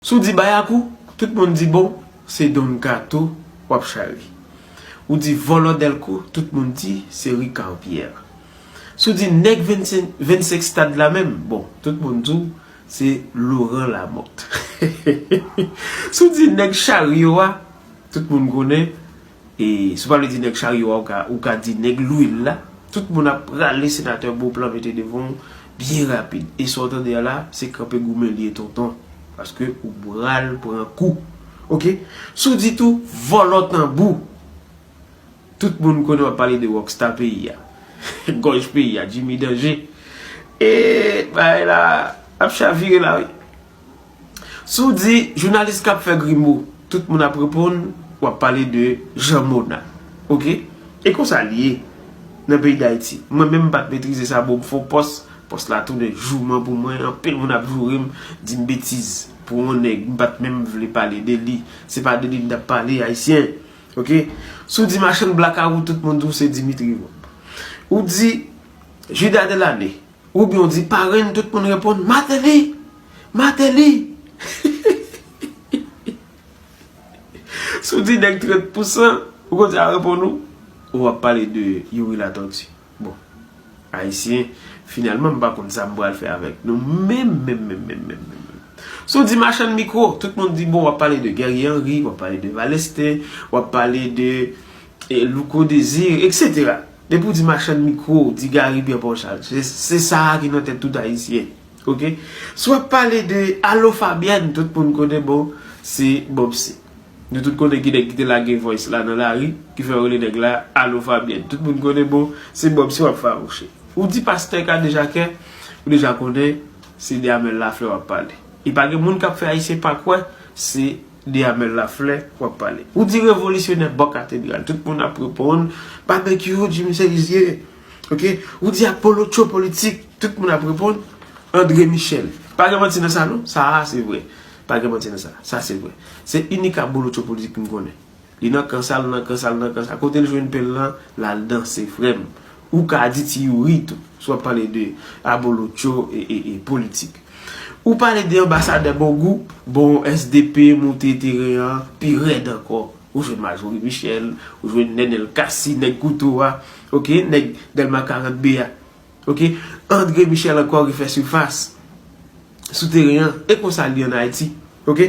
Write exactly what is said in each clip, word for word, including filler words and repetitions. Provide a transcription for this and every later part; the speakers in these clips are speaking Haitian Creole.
Si w di Bayakou, tout moun di bon, se Don Kato w ap chari. Ou di vòlò Dèlko, tout moun di se Ricard Pierre. Si w di nèg vennsenk, vennsenk stad la menm, bon, tout moun di w se Laurent Lamothe. Si w di nèg chari yo a, tout moun konnen, e si w pa vle di nèg chari yo a, ou ka, ou ka di nèg lwil la. Tout moun ap rale senatè Beauplan mete devan w byen rapid. E sa w tande a la, se kanpe goumen li ye tonton. Paske ou pral pran kou. Oke? Si w di tou, vòlò tanbou. Tout moun konnen w ap pale de rockstar peyi a. Gòj peyi a, Jimmy Danger. E bagay la ap chavire la, wi. Si w di jounalis k ap fè grimo, tout moun ap reponn, w ap pale de Jean Mona. Oke? E konsa l ye nan peyi Dayiti. Mwen menm m pa t metrize sa, bon, m fè yon pòs, pòs la tounen jouman pou mwen, anpil moun ap joure m, di m betiz pou yon nèg, m pa t menm vle pale de li. Se pa de li m t ap pale, Ayisyen. Oke? Si w di machann blakawout, tout moun di w se Dimitri Vorbe. Ou di Juda Delaunay, oubyen w di parenn, tout moun reponn Martelly! Martelly! Si w di nèg trant pousan, ou konn sa yo reponn ou? Ou ap pale de Youri Latortue. Bon, Ayisyen, finalman, m pa konn sa m pral fè avèk nou menm, menm, menm, menm, menm, menm. Si w di machann mikwo, tout moun di, bon, w ap pale de Guerrier Henry, w ap pale de Valestin, w ap pale de e, Louko Désir, etsetera. Depi w di machann mikwo, w di Gary Pierre Paul Charles. Se, se sa a ki nan tèt tout Ayisyen. Oke? Si w ap pale de Alo Fabienne, tout moun konnen, bon, se Bob C. Nou tout konnen ki nèg ki te lage voice la nan lari, ki fè yo rele nèg la Alo Fabienne. Tout moun konnen, bon, se Bob C w ap fawouche. Ou di pastè Kadejakè, ou deja konnen, se de Amel Laflè w ap pale. E pa gen moun k ap fè Ayisyen pa kwè, se de Amel Laflè w ap pale. Ou di revolisyonè bò katedral, tout moun ap reponn, Babekyou, Jimmy Cherizier. Oke? Ou di abolotcho politik, tout moun ap reponn, André Michel. Pa gen manti nan sa non, sa a se vre. Pa gen manti nan sa, sa se vre. Se inik abolotcho politik m konnen. Li nan kan sa, l nan kan sa, l nan kan sa. Kote l jwenn pen l lan, l al danse, frè m. Ou ka di ti Youri tou, si w ap pale de abolotcho e, e, e politik. Ou pale de anbasadè bon gou, bon S D P moute teren an pi rèd ankò. Ou jwenn Marjorie Michel, ou jwenn Nenel Cassy, nèg kouto a, oke, nèg Dèlma karant B a, oke. André Michel ankò refè sifas sou teren an, e konsa l ye ann Ayiti, oke.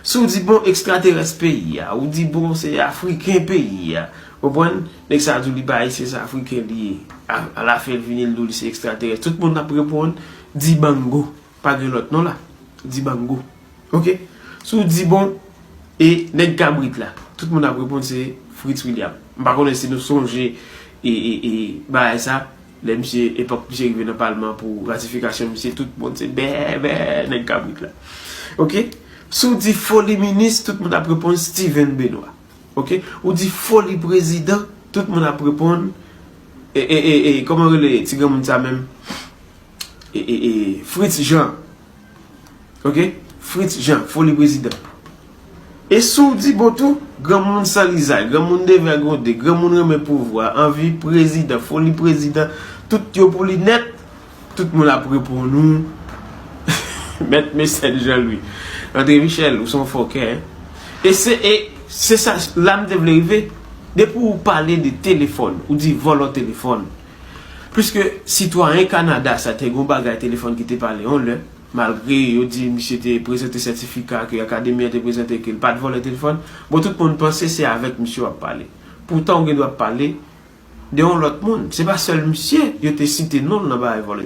Si w di bon ekstraterès peyi a, ou di bon se afriken peyi a, konprann? Nèg sa a di w li pa ayisyen, se afriken li ye. A, alafen l vini l di w li se ekstraterès. Tout moun ap reponn, Dibango. Pa gen lòt non la. Dibango. Oke? Si w di bon, e nèg kabrit la, tout moun ap reponn se Fritz William. M pa konnen si nou sonje e, e, e bagay sa, lè misye, epòk misye rive nan palman pou ratifikasyon misye, tout moun se bèbè nèg kabrit la. Oke? Si w di foli minis, tout moun ap reponn Steven Benoît. Oke? Ou di foli prezidan, tout moun ap reponn, e, e, e, e, kòman rele ti granmoun sa menm? E, e, e, Fritz Jean. Oke? Fritz Jean, foli prezidan. E si w di bon tou, granmoun san lizay, granmoun devègonde, granmoun renmen pouvwa, anvi prezidan, foli prezidan, tout yo pou li nèt, tout moun ap reponn ou. Mèt Mécène Jean Louis. André Michel, ou se yon fòkè, en. E se, e se sa, la m te vle rive. Depi w pale de telefòn, ou di vòlò telefòn. Pliske sitwayen Kanada sa te gen yon bagay telefòn ki te pale yon lè, malgre yo di misye te prezante sètifika ke akademi an te prezante ke l pa t vòlè telefòn, bon, tout moun panse se avèk misye w ap pale. Poutan, ou gen dwa ap pale de yon lòt moun. Se pa sèl misye yo te site non l nan bagay vòlè.